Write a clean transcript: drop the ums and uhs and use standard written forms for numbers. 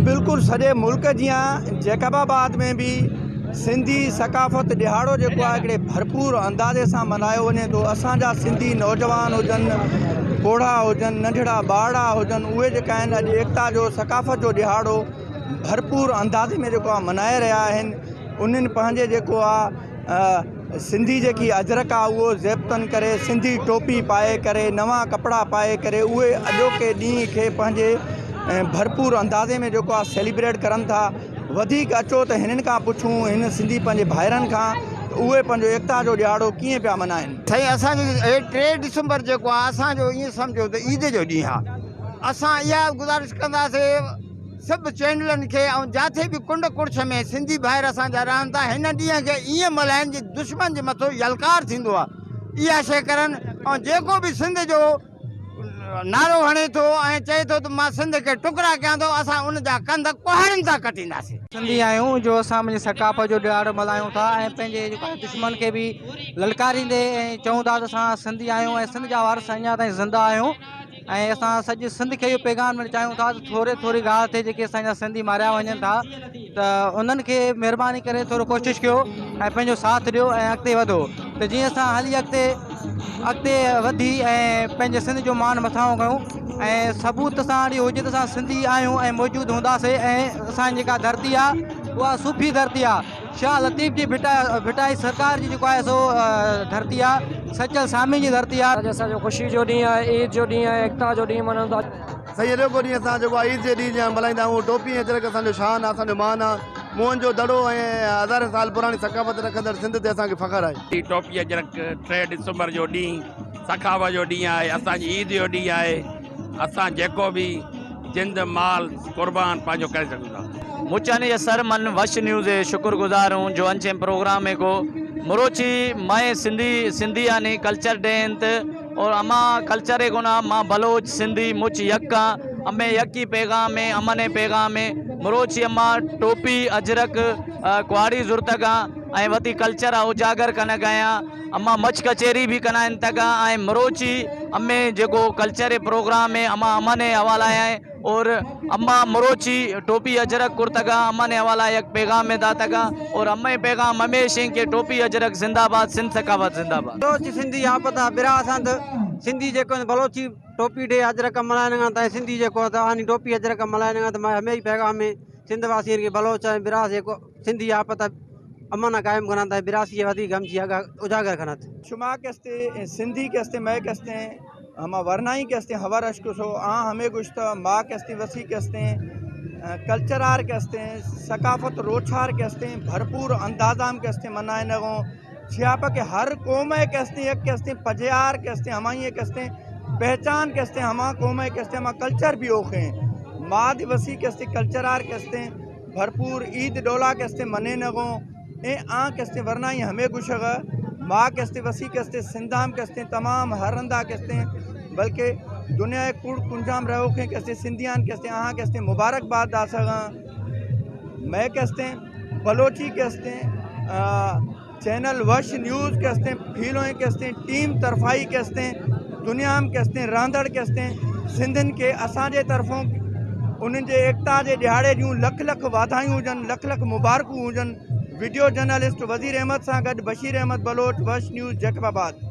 بلڪل سڄي ملڪ جيان جيڪب آباد ۾ به سنڌي ثقافت ڏهاڙو جيڪو آهي هڪڙي ڀرپور اندازي سان ملهايو وڃي ٿو اسان جا سنڌي نوجوان هجن پوڙها هجن ننڍڙا ٻارڙا هجن اهي جيڪا آهن اڄ ايڪتا جو ثقافت جو ڏهاڙو ڀرپور اندازي ۾ جيڪو آهي ملهائي رهيا آهن انهن پنهنجي جيڪو آهي سنڌي جيڪي اجرڪ آهي اهو زيبتن ڪري سنڌي ٽوپي پائي ڪري نوان ڪپڙا پائي ڪري اهي اڄوڪي ڏينهن کي پنهنجي ڀرپور اندازي ۾ جيڪو آهي سيليبريٽ ڪرن ٿا وڌيڪ اچو ته هنن کان پڇون هن سنڌي پنهنجي ڀائرن کان ته اهي پنهنجو ايڪتا جو ڏهاڙو ڪيئن پيا ملهائن. سائين اسان جو هي ٽي ڊسمبر جيڪو آهي اسان جو ائين سمجهو ته عيد جو ڏينهن آهي اسان اها گذارش ڪنداسين سڀ چينلن کي ۽ جاٿي به ڪنڊ ڪڙڇ ۾ سنڌي ڀائر اسان جا رهن ٿا هن ڏينهن کي ائين ملهائن جي دشمن جي مٿو يلڪار ٿيندو آهي اها شيء ڪرن ۽ جيڪو به سنڌ جو نعرو هڻي ٿو ۽ چئي ٿو ته مان سنڌ کي ٽڪرا ڪيان ٿو اسان ان جا ڪنڌ ڪهاڙين سان ڪٽينداسين. سنڌي آهيون جو اسان پنهنجي ثقافت جو ڏهاڙو ملهايون ٿا ۽ پنهنجي جيڪو آهي دشمن کي به للڪاريندي ۽ چئون ٿا ته اسان سنڌي آهيون ۽ سنڌ جا وارث اڃا تائين زنده آهيون ۽ اسان سڄي سنڌ کي اهو پيغام ڏيڻ چاهيون ٿا ته ٿوري ٿوري ڳالهه تي جيڪي اسان جا سنڌي ماريا وڃن ٿا ته انهن کي مهرباني ڪري ٿورو ڪوشش ڪيو ۽ پنهنجو ساٿ ڏيو ۽ اڳتي وڌو ته جيئن اسان هلي اڳتي اڳتي وڌي ۽ پنهنجي سنڌ جو مان مٿانهون ڪيون ۽ ثبوت سان اهو هجي ته اسان سنڌي آهيون ۽ موجود هونداسي ۽ اسان جي جيڪا ڌرتي آهي اها صوفي ڌرتي آهي شاهه لطيف جي ڀٽائي سرڪار جي جيڪو آهي سو ڌرتي آ سچل سامي جي ڌرتي آ. اڄ اسان جو خوشي جو ڏينهن آهي عيد جو ڏينهن آهي ايڪتا جو ڏينهن ملهايون ٿا. سائين اڄوڪو ڏينهن اسان جيڪو آهي عيد جي ڏينهن جيان ملهائيندا آهيون ٽوپي ۽ اجرڪ اسان جو شان آهي اسان جو مان آهي موهن جو دڙو ۽ هزارين سال پراڻي ثقافت رکندڙ سنڌ تي اسان کي فخر آهي. هي ٽوپي اجرڪ 3 ڊسمبر جو ڏينهن ثقافت جو ڏينهن آهي اسان جي عيد جو ڏينهن آهي اسان جيڪو به جند مال قربان پنهنجو ڪري سگهون ٿا. مچن يه سر من وش نيوز اي شڪر گذار هون جو انچين پروگرام اي کو مروچي مئي سنڌي سنڌي آني ڪلچر ڊي انت اور اما ڪلچر اي گنا ما بلوچ سنڌي مچ يڪ آن امي يڪ ئي پيغام اي امن اي پيغام اي مروچي اما ٽوپي اجرڪ ڪواڙي زرتگ آن ۽ وتي ڪلچر آ اجاگر ڪنگ آيان اما مچ ڪچهري به ڪنائن تگ آن ۽ مروچي امي جيڪو ڪلچر اي پروگرام اي اما امن اي حوالا آئي اور اما مروچي ٽوپي اجرڪ ڪرتگا امن حوالا يڪ پيغام ۾ داتگا اور امي پيغام هميش هين ڪي ٽوپي اجرڪ زنده باد سنڌ ثقافت زنده باد. بلوچ سنڌي آپت آ برا سنڌ سنڌي جيڪو آهن بلوچي ٽوپي ڊي اجرڪ ملهائن گا تائين سنڌي جيڪو آ آني ٽوپي اجرڪ ملهائن گا ته همي پيغام ۾ سنڌ واسين کي بلوچ ۽ برا جيڪو سنڌي آپت امن قائم ڪرڻ تائين براسي جي وڌيڪ غم جي اجاگر ڪرڻ. شما ڪستي سنڌي ڪستي مئي ڪستي ہما ورنائي ڪستي ہور اشک سو آن ہمیں گشت ما ڪستي وسي ڪستي ڪلچرار ڪستي ثقافت روڇار ڪستي بھرپور اندازام ڪستي منائي نغو چھا پا کہ ہر قوم ڪستي یک ڪستي پجیار ڪستي ہمائیں ڪستي پہچان ڪستي ہما قوم ڪستي ہما کلچر بھی اوخیں ماد وسیع ڪستي کلچرار ڪستي بھرپور عيد ڏولا ڪستي مني نغو ۽ آن ڪستي ورنائي همي گشغ ما ڪستي وسيع ڪستي سنڌام ڪستي تمام هر هنڌا ڪستي بلڪه دنيا ڪوڙ ڪنجام رهو کي ڪستي سنڌيان ڪستي آهان ڪستي مبارڪباد داسغ مي ڪستي بلوچي ڪستي چينل وش نيوز ڪستي ڦيلوئين ڪستي ٽيم طرفائي ڪستي دنيا م ڪستي رهندڙ ڪستي سنڌين کي اسان جي طرفون انهن جي ايڪتا جي ڏهاڙي جون لک لک واڌايون هجن لک لک مبارڪون هجن وڊيو جرنلسٽ وزير احمد سان گڏ بشير احمد بلوچ وش نيوز جيڪب آباد.